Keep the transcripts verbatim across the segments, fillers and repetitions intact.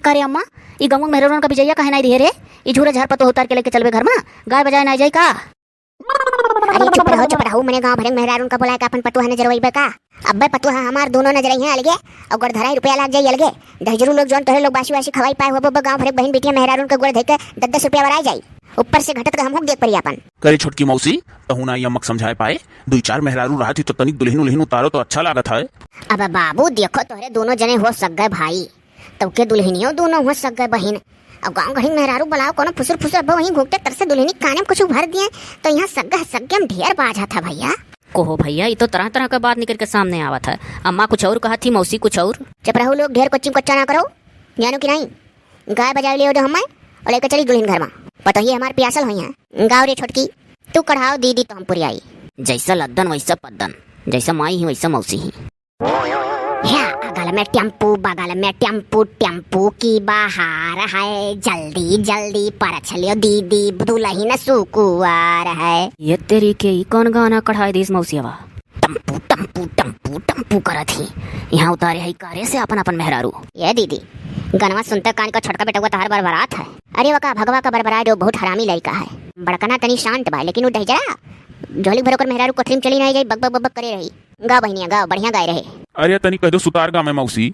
का रे अम्मा, ई गंवा मेहरारून का बिजइया काहे नाई दिहे रे? ई झूरा झार पतोह उतार के लेके चलबे घर मा? गाय बजाए नाई जाई का? अरे चुप रहो, चुप रहो, मने गाँव भरे मेहरारून का बोलाए के आपन पतोह नजरवइबे का? अब्बे पतोह हमार दूनो नजरइहैं अलगे, अउर गोड़ धराई रुपया लाग जाई अलगे। दहिजरू लोग जौन तोहरे लोग बासी वासी खवाई पाए होबो, गाँव भरे बहिन बिटिया मेहरारून के गोड़ धइ के दस दस रुपया वराई जाई। ऊपर से घटत का हमहू के देख परी आपन। करे छोटकी मौसी, तहू ना ई अम्मा के समझाए पाए, दुई चार मेहरारू रहत ही तो तनिक दुल्हिन उल्हिन उतारो तो अच्छा लागत है। अब बाबू देखो तोहरे दूनो जने हो सग्गे भाई, तब के दुल्हनियो दूनो हो सग्गे बहिन। अब गाँव घड़ी मेहरारू बुलाओ कोनो फुसुर फुसुर, अब वहीं घूमते तरसे दुल्हनी काने में कुछ भर दिए, तो यहाँ सग्गे सग्गे में ढेर बाझा था भइया। कोहो भइया, ई तो तरह तरह का बात निकल के सामने आवत है। अम्मा कुछ और कहत ही, मौसी कुछ और। चुप रहो लोग, ढेर कोच्ची कोच्चा ना करो, जानो कि नाई? गाय बजाए ले दो हमें अउर लेके चली दुल्हन घर मा। पतोहिए हमार पियासल होइहैं। गाओ रे छोटकी, तू कढ़ाओ दीदी तो हम पुरियाई। जैसा लद्दन वैसा पद्दन, जैसा माई ही वैसा मौसी ही। ह्या, अगल में टेम्पू, बगल में टेम्पू, टेम्पू की बहार है, जल्दी जल्दी परछ लियो दीदी, दुल्हन सुकुवार है। ये तेरी के, ई कौन गाना कढ़ाई दीस मौसियावा? टम्पू, टम्पू, टम्पू, टम्पू करत ही। यहाँ उतारे है कारे से आपन, आपन मेहरारू। ये दीदी, गनवा सुनते कान का छोटका बेटवा तहार बरबरात है। अरे वका भगवा का बरबरा जो बहुत हरामी लइका है। बड़कना तनी शांत बा, लेकिन उ दहिजरा झोली भर ओकर मेहरारू कोठरी में चली नाई जाई, बक बक बक बक करे रही। गाओ बहिनिया, गाओ, बढ़िया गाए रहे। अरे तनी कह दो सुतार गाँव में मौसी।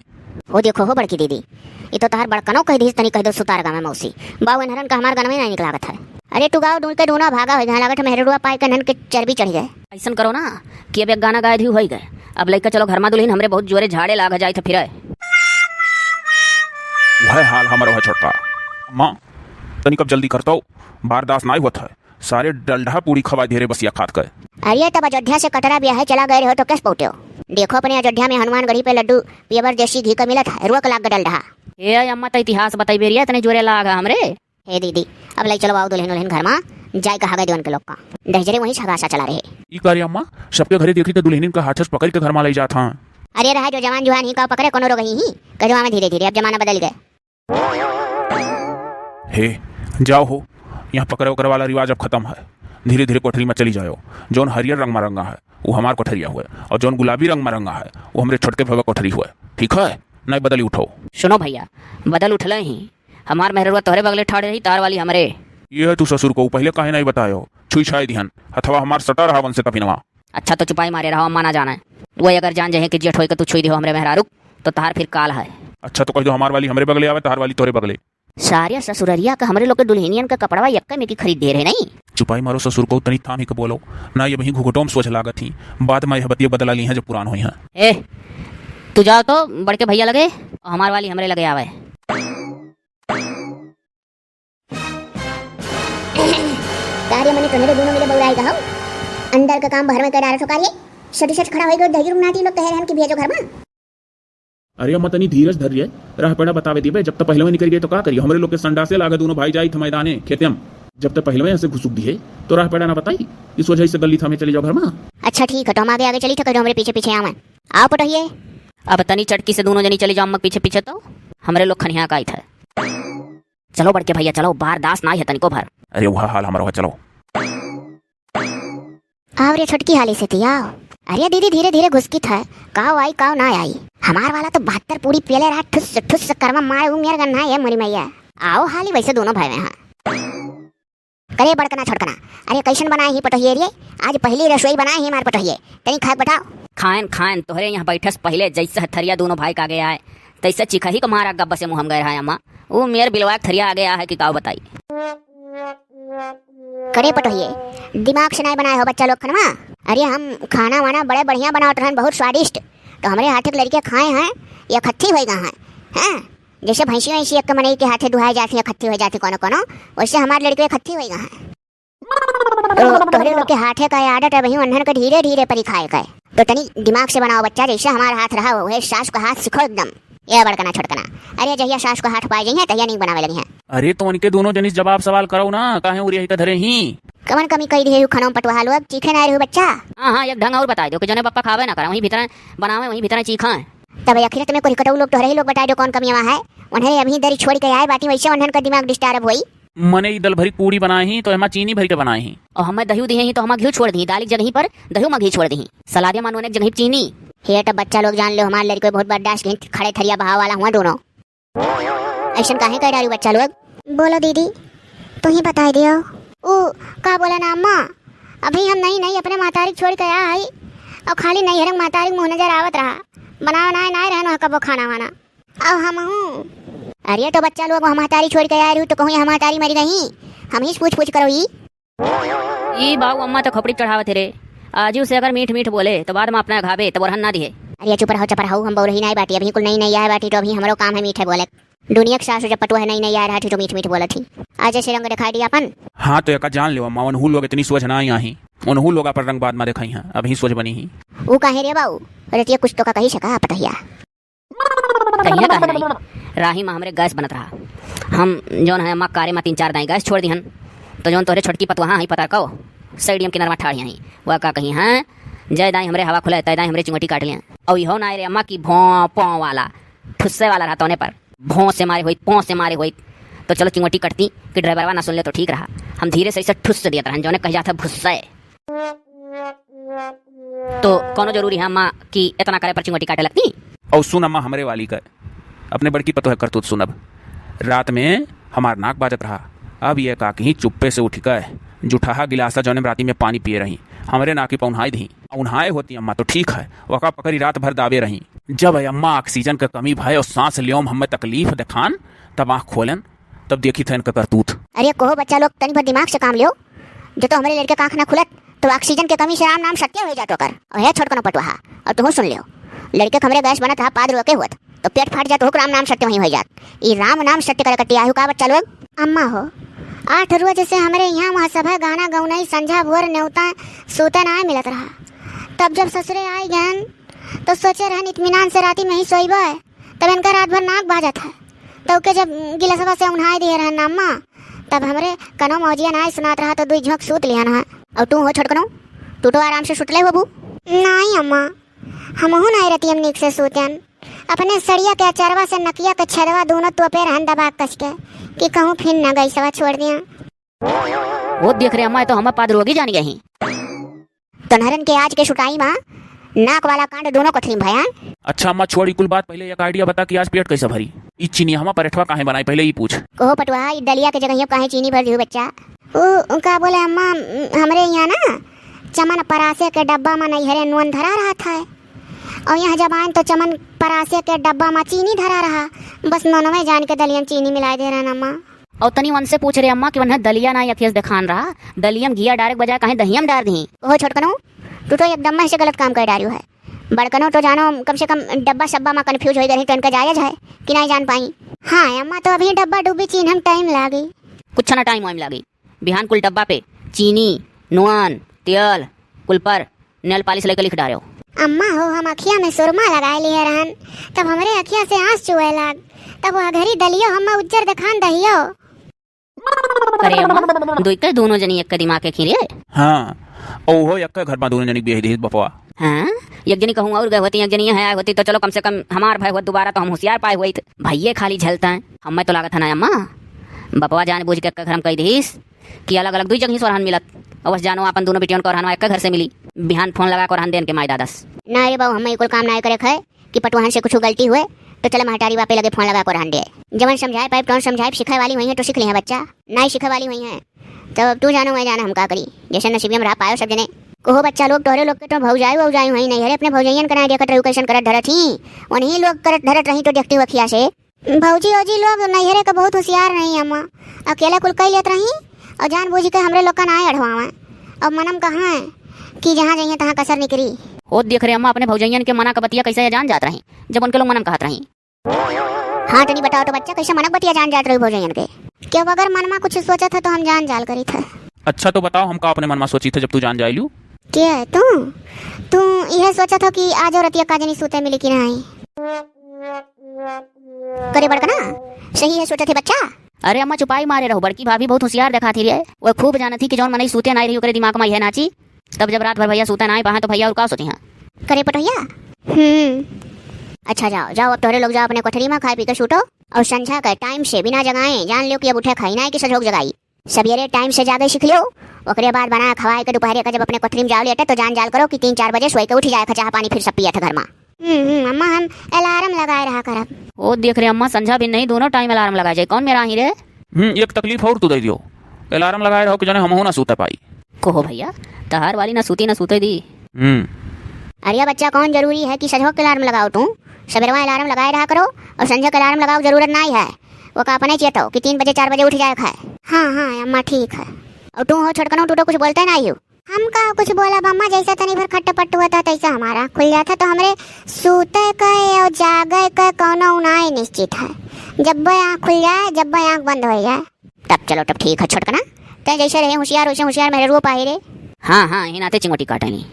हो देखो हो बड़की दीदी, ई तो तहार बड़कनो कह दीस, तनी कह दो सुतार गाँव में मौसी। बाऊ एनहरन का हमार गनवे नाई निक लागत है। अरे तू गाओ, दून के दूना भागा होइ गए, लागत है मेहररुआ पाए के एनहन के चर्बी चढ़ गए। ऐसन करो ना कि अब एक गाना गाए दी होइ गए, अब लइका चलो घर मा दुल्हिन, हमरे बहुत जोरे झाड़े लाग जाए थे फिर। वह हाल हमरो है छोटका। अम्मा, तनी कब जल्दी करतो, बारदास नाई होत है। सारे डलडहा पूड़ी खवा दे रे बसिया खात के। अरे तब अयोध्या से कटरा ब्याहे चला गए रहो तो कैस पौट्यो? देखो अपने अयोध्या में हनुमानगढ़ी पे लड्डू पियबर देसी घी का मिलत है, रोक लाग डलडहा। ए अम्मा, त इतिहास बताइबे रिया, इतने जोरे लाग हमरे। हे दीदी, अब लाई चलो आओ दुल्हन उल्हन घर मा, जाए कहा गए देवन के लोग का। दहिजरे वहीं छगासा चला रहे। ई का रे अम्मा, सबके घरे देखी तो दुल्हनिन का हाथ से पकड़ के घर मा ले जात हाँ। अरे रहा जो जवान जुहान ही का पकड़े कोनो रोग ही, ही। कजवा में धीरे धीरे अब जमाना बदल गए। हे, जाओ हो, यहाँ पकड़े ओकरे वाला रिवाज अब खतम है। धीरे धीरे कोठरी मा चली जाओ। जौन हरियर रंग मा रंगा है, वो हमार कोठरिया हुए, और जौन गुलाबी रंग मा रंगा है, वो हमरे छोटके भवा कोठरी हुए। ठीक है, नहीं बदली उठो। सुनो भइया, बदल उठले ही, हमार मेहररुआ तोहरे बगले ठाड़ रही, तार वाली हमरे। ये है तू ससुर को, पहिले काहे नहीं बतायो? छुई छाई दिहन, हथवा हमार सटा रहा वन से तफिनवा। अच्छा तो चुपाई मारे रहो, अम्मा ना जाने। वो अगर जान जाए कि जेठ होई के तू छुई दिहो हमरे मेहरारू, तो तहार फिर काल है। अच्छा तो कह दो हमार वाली हमरे बगले आवे, तहार वाली तोहरे बगले। सारे ससुररिया का हमरे लोग के दुल्हनियन का कपड़वा यक्का में की खरीद दे रहे नहीं। चुपाई मारो ससुर को, तनी थाम ही के बोलो ना, ये वहीं घुघटोम सोच लागत ही। बाद मा यह बतिया बदला ली हैं जब पुरान होई हैं। ए, तू जाओ तो बड़के भइया लगे, और हमार वाली हमरे लगे आवे। का रे मने तोहरे दूनो मिले बउराई का हो? अंदर का काम बाहर में कर डारत हो का रे? सटी सट खड़ा होई गयो, दहिजरू नाटी लोग कहे रहन कि भेजो घर मा। अरे अम्मा तनी धीरज धर रे, राह पेड़ा बतावे दिबे, जब तक पहले निकल गए तो का करिए? हमरे लोग के संडासे लागे दूनो भाई जाई थ मैदाने खेते में। जब तक पहले ऐसे घुसुक दिए तो राह पेड़ा ना बताई, इस वजह से गली थामे चली जाओ घर मा। अच्छा ठीक है, तो हम आगे आगे चली थे, कह दो हमरे पीछे पीछे आवे। आओ पटोहिए। अब तनी चटकी से दूनो जनी चली जाओ अम्मा पीछे पीछे, तो हमरे लोग खनिया का आई थे। चलो बड़के भइया, चलो, बारदास नाई है तनिको भर। अरे वह हाल हमारो है, चलो। आओ रे छोटकी, हाली से ती आओ। अरे दीदी, धीरे धीरे घुसकित है, काव आई काव ना आई। हमार वाला तो बहत्तर पूरी पियले रहा, ठुस ठुस करमा मारे उ मेर गन्ना ये मोरी मैया। आओ हाली वैसे दूनो भाई में, हाँ। करे बड़कना छोटकना, अरे कैसन बनाए ही पटोहिए रे? आज पहली रसोई बनाए ही हमार पटोहिए, तनी खाए के बताओ। खाएन खाएन, तोहरे यहाँ बैठस पहले जैसे हथरिया दूनो भाई का आगे आए, तैसे चिखही को मारा गब्बा से मुँह हम गए रहा अम्मा। वो मेर बिलवा के थरिया आगे आ है कि काव बताई। करे पटोहिए, दिमाग से नाई बनाए हो बच्चा लोग खनवा। अरे हम खाना वाना बड़े बढ़िया बनावत रहन, बहुत स्वादिष्ट। तो हमरे हाथे के लड़के खाए हैं, ये खत्ती होई गा हैं, हैं? जैसे भैंसी वैंसी एक मनई के हाथे दुहाए जाती है, खत्ती हो जाती कोनो कोनो, वैसे हमार लड़के खत्ती होई गा हैं। तो तोहरे लोग के हाथे का आदत है वही उन्हन के धीरे धीरे परी खाए का। तो तनी दिमाग से बनाओ बच्चा, जैसे हमार हाथ रहा हो, वह सास का हाथ सीखो एकदम। ये बड़कना छोटकना, अरे जहिया सास को हाथ पाए जइहे तहिया नहीं बनावे लगी हैं। अरे तो उनके दोनों जनिस जवाब सवाल करो ना, काहे उरिया ही का धरे ही? कवन कमी कही दिहे हु खनों पटुआ लोग, चीखे ना रहू बच्चा। हाँ हाँ, एक ढंग और बताई दो कि जने बप्पा खावे ना करा, वहीं भीतर बनावे, वहीं भीतर चीखा। तब आखिरत में कुछ कटऊ लोग तोहरे ही लोग बताए दो कौन कमी वहाँ है। उन्हें अभी दरी छोड़ के आए बाटी, वैसे उन्हन का दिमाग डिस्टर्ब होई। मने ई दल भरी पूड़ी बनाए ही तो एमा चीनी भर के बनाए ही, और हमें दही दिए ही तो हमें घी छोड़ दी, दाल एक जगह पर दही में घी छोड़ दी, सलादे मानो एक जगह चीनी। हे तो बच्चा लोग जान लो, हमारे लड़के बहुत बर्दाश्त घिन खड़े थरिया बहाव वाला हुआ दोनों। अइसन काहे कह डारी बच्चा लोग? बोलो दीदी, तू ही बताई दियो। ऊ का बोला ना अम्मा, अभी हम नई नई अपने महतारी छोड़ के आया है, और खाली नैहर के महतारी के मुँह नजर आवत रहा, बनाओ ना, ना रहनो है कबो खाना वाना। अब हमहू। अरे तो बच्चा लोग, हम महतारी छोड़ के आए रहू तो कहूँ यहाँ महतारी मरी गई, हम ही पूछ पूछ करो ई। ई बाऊ अम्मा तो खोपड़ी चढ़ावत है रे। आजू से अगर मीठ मीठ बोले तो बाद में अपना घावे तो ओरहन ना दिहे। अरे चुप रहो, चुप रहो, हम बौरही नाई बाटी, अभी कुल नई नई आए बाटी तो अभी हमरो काम है मीठे बोले। दुनिया के सासु जब पटुआ है नई नई आए रहा थी तो मीठ मीठ बोलत थी। आज ऐसे रंग दिखाई दिया अपन। हाँ तो एका जान लेवा अम्मा, उनहू लोग इतनी सोझ ना आई आही। उनहू लोग अपन रंग बाद में दिखाई हैं, अभी सोझ बनी ही। ऊ काहे रे बाऊ, रतिया कुछ तो का कही सका पटहिया। कहिया का है? राही में हमरे गैस बनत रहा। हम जौन है अम्मा कारे में तीन चार दाई गैस छोड़ दिहन, तो जौन तोहरे छोटकी पतोहा हई पतरकौ, सैडियम किनरवा ठाढ़ी हई, वह का कही हैं, जय दाई हमरे हवा खुले, तय दाई हमरे चिंगोटी काट लिया। और इहो ना रे अम्मा की भौं पौं वाला, ठुस्से वाला रहा तौने पर, भौं से मारे होई, पौं से मारे होई, तो चलो चिंगोटी कटती कि ड्राइवरवा ना सुन ले तो ठीक रहा। हम धीरे से ऐसे ठुस्स दियत रहन, जौने कह जात है भुस्से। तो कौनो जरूरी है अम्मा कि इतना करे पर चिंगोटी काटे लगती? और सुन अम्मा, हमरे वाली का, अपने बड़की पतोह करतूत सुनब। रात में हमार नाक बाजत रहा, अब ये का कहीं चुप्पे से उठ के जुठाहा गिलासा जौने में राती में पानी पिए रही, हमरे नाकी पौन्हाई दी। औन्हाए होती अम्मा तो ठीक है, वका पकड़ी रात भर दाबे रही। जब अम्मा ऑक्सीजन के कमी भय और सांस लेओ में हमें तकलीफ देखान, तब आँख खोलन, तब देखी थे इनका करतूत। अरे कोहो बच्चा लोग, तनी भर दिमाग से काम लियो। जो तो हमरे लड़के का आँख ना खुलत, तो ऑक्सीजन के कमी से राम नाम सत्य हो जात ओकर। और है छोटकनो पटुआ, और तुहू सुन लियो, लड़के के हमरे गैस बनत रहा, पाद रोके होत, तो पेट फाट जात, ओकर राम नाम सत्य वहीं हो जात। ई राम नाम सत्य करे कट्टी आयु का बच्चा लोग? अम्मा हो, आठ रोज से हमरे यहाँ वहाँ सभा गाना गौनाई, संझा भोर नेवता, सूते ना मिलत रहा। तब जब ससुरे आई गन, तो सोचे रहन इत्मीनान से राती में ही सोइबे, तब इनका रात भर नाक बाजत है। तो ओके जब गिलसवा से उन्हाई दिए रहन ना अम्मा, तब हमरे कनो मौजिया नाई सुनात रहा, तो दुई झोंक सूत लिहन है। और तू हो छोटकनो, तू तो आराम से सुतले होबू। नाई अम्मा, हमहू नाई रतियम नीक से सूतन। अपने सड़िया के अचरवा से नकिया के छेदवा दोनों तोपे रहन दबा कस के, कि कहूँ फिर न गैसवा छोड़ दिया। वो देख रे अम्मा, ये तो हमें पाद रोगी जान गए हैं। तोन्हरन के आज के सुताई मा नाक वाला कांड दोनों कथरी में भया। अच्छा अम्मा, छोड़ ई कुल बात, पहले एक idea बता कि आज पेट कैसे भरी? ई चीनी हमा परेठवा काहे बनाई, पहले ई पूछ। कहो पटुआ, ई दलिया के जगह काहे चीनी भर दियो बच्चा? उ, उ का बोले अम्मा, हमरे यहाँ ना चमन परासे के डब्बा मा नैहरे नून धरा रहा था, और यहाँ जब आएन तो चमन परासे के डब्बा मा चीनी धरा रहा, बस नूनवे जान के दलिया में चीनी मिला दे रहन अम्मा। और तनी उनसे पूछ रे अम्मा कि उन्हें दलिया ना अखियस देखान रहा, दलिया में घिया डारे के बजाय कहीं दहिया में डार दी। ओहो छोटकनो, तू तो एकदम से गलत काम कर डारियो है। बड़कनो तो जानो कम से कम डब्बा सब्बा मा confuse होई गए तो इनका जायज है कि नहीं जान पाई। हाँ अम्मा, तो अभी डब्बा डुब्बी चीन्हम time लागी। कुछ ना time वाइम लागी, बिहान कुल डब्बा पे चीनी, नून, तेल, कुल पर nail polish लेके लिख डारेउ। अम्मा हो, हम अखिया में सुरमा लगाए लिए रहन, तब हमरे अखिया से आंस चुए लाग, तब वह घरी दलियो हम्मा उज्जर देखान दहियो। अरे अम्मा, दुई के दोनों जनी एक दिमाग के खीरे। हाँ, ओहो एक घर में दोनों जनी बियाह दीस बपवा। हाँ, एक जनी कहूँ और गए होती, एक जनी यहाँ आए होती, तो चलो कम से कम हमार भय होत दोबारा, तो हम होशियार पाए होइत। भैये खाली झलता है, हमें तो लागत है ना अम्मा, बपवा जान बूझ के एक घर में कह दीस कि अलग-अलग दुई जगह से ओरहन मिलत। अवस जानो, आपन दोनों बिटियन के ओरहनवा एक घर से मिली। बिहान फोन लगा के ओरहन देन के माई दादस। ना रे बाबू, हमें कुल काम ना करे खे कि पटुहन से कुछ गलती हुए तो चले महतारी बापे लगे फोन लगा के ओरहन दे। जवन समझाए पाइप तवन समझाए, सीखे वाली हुई है तो सीख लिहे बच्चा, ना ही सीखे वाली हुई है तो अब तू जानो मैं जाना हम का करी। जैसे नसीबिया में रहा पायो सब जने। कहो बच्चा लोग, तोहरे लोग के तो भौजाई वौजाई हुई नहीं, अरे अपने भौजैयन के ना देखत रहू कैसन करत धरत ही, उन्हीं लोग करत धरत रही तो देखती हुआ खिया से। भौजी औजी लोग नैहरे के बहुत होशियार रही अम्मा, अकेले कुल कई लेत रही और जान बूझ के हमरे लोग का ना अढ़वावे। अब मनम कहाँ है कि जहाँ जाइए तहाँ कसर निकरी। होत देख रे अम्मा, अपने भौजैयन के मना का बतिया कैसे जान जात रही, जब उनके लोग मनम कहत रही। हाँ तनी बताओ तो बच्चा, कैसे मनक बतिया जान जात रही भौजैयन के? क्यों अगर मनमा कुछ सोचत है तो हम जान जाल करी थे। अच्छा तो बताओ, हम का अपने मनमा सोची थे जब तू जान जाइलू? के है तू? तू यह सोचत हो कि आज और रतिया का जनी सूते मिली कि नहीं? करे बड़कना, सही है सोचत है बच्चा। अरे अम्मा चुपाई मारे रहो, बड़की भाभी बहुत होशियार देखा थी रे। वो खूब जानत थी कि जौन मनई सूते नाई रही ओकरे दिमाग में यह नाची। तब जब रात भर भैया सूते नाई पाए तो भैया और का सोची हैं? करे पटोहिया। हम्म। अच्छा जाओ, जाओ अब तोहरे लोग जाओ अपने कोठरी में, खाए पी के सूतो और संझा के time से बिना जगाए जान लियो कि अब उठे खाई ना कि सजोग जगाई। सवेरे time से जागे सीख लियो, ओकरे बाद बना खवाए के दोपहरे का जब अपने कोठरी में जाओ लेटे तो जान जाल करो कि तीन चार बजे सोए के उठ जाए, चाह पानी फिर सब पिए थे घर में। हम्म, हम्म, अम्मा, हम alarm लगाए रहा करब। ओ देख रे अम्मा, संझा भी नहीं, दोनों time alarm लगाए जाए, कौन मेरा ही रे? हम्म, एक तकलीफ और तू दे दियो, alarm लगाए रहो कि जने हमहू ना सूते पाई। कहो भैया, तहार वाली ना सूती ना सूते दी। हम्म। अरे बच्चा, कौन जरूरी है कि सजहो के alarm लगाओ तू? सबेरवा alarm लगाए रहा करो और संझा के alarm लगाओ, जरूरत नहीं है, वो का अपने चेतो कि तीन बजे चार बजे उठ जाए है। हाँ हाँ अम्मा, ठीक है। और तू हो छोटकनो, तू तो कुछ बोलते नहीं हो। हम का कुछ बोलब अम्मा, जैसा तनी भर खट्ट पट्ट होता तैसा हमारा खुल जाता, तो हमरे सूते के और जागे के कौनो उनाई निश्चित है। जब आँख खुल जाए, जब आँख बंद हो जाए। तब चलो, तब ठीक है छोटकना, तै जैसे रहे होशियार वैसे होशियार मेरे रूप आए रे। हाँ हाँ, यही नाते चिंगोटी काटेनी।